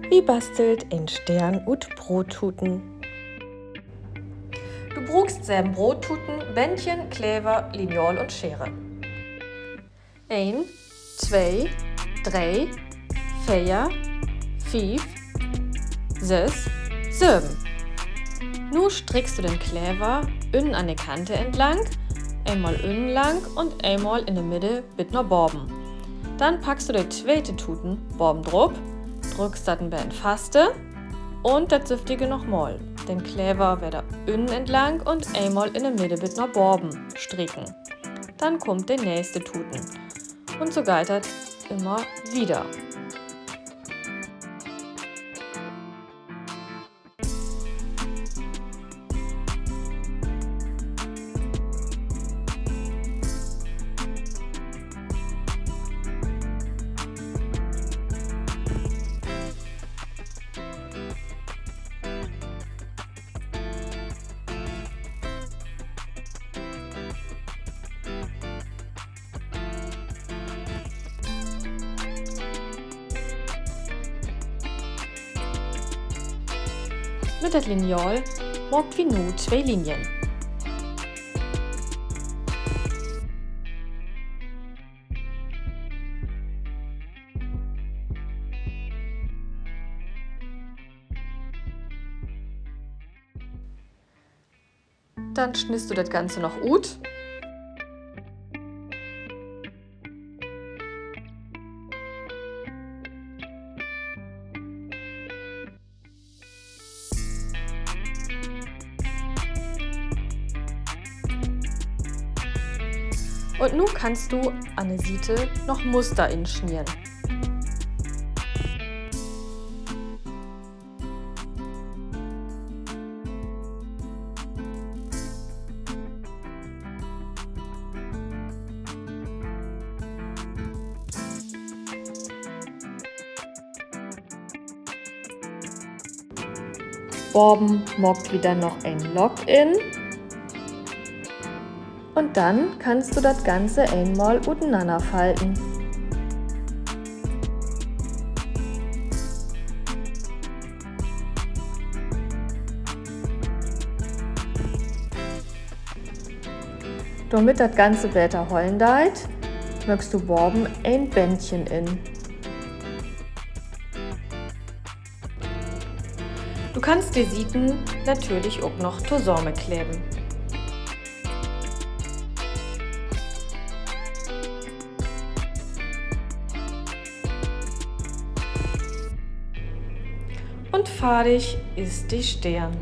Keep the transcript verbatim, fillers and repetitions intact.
Wi bastelt en Steern ut Broottuten. Du bruukst seven Broottuten, Bändchen, Klever, Lineal un Schere. Een, twee, dree, veer, fief, söss, söven. Nu strickst du den Klever ünnen an de Kante entlang, eenmal ünnen lang un eenmal in de Middel bit na baven. Denn packst du de tweete Tuten baven drup, drückst dat en beten faste un dat sülvige nochmal. Den Klever wedder ünnen entlang un eenmal in de Middel bit na baven strieken. Denn kummt de nächste Tuten. Un so geiht dat immer wieder. Mit dat Lineal maakt wi nu twee Linien. Denn snittst du dat Ganze noch ut. Un nu kannst du an de Siet noch Muster insnieden. Baven maakt wi denn noch en Lock in. Un denn kannst du dat Ganze eenmal utenannerfalten. Dormit dat Ganze beter hollen deit, maakst du baven en Bändchen in. Du kannst de Sieden natürlich ok noch tosamenkleven. Un fardig is de Steern.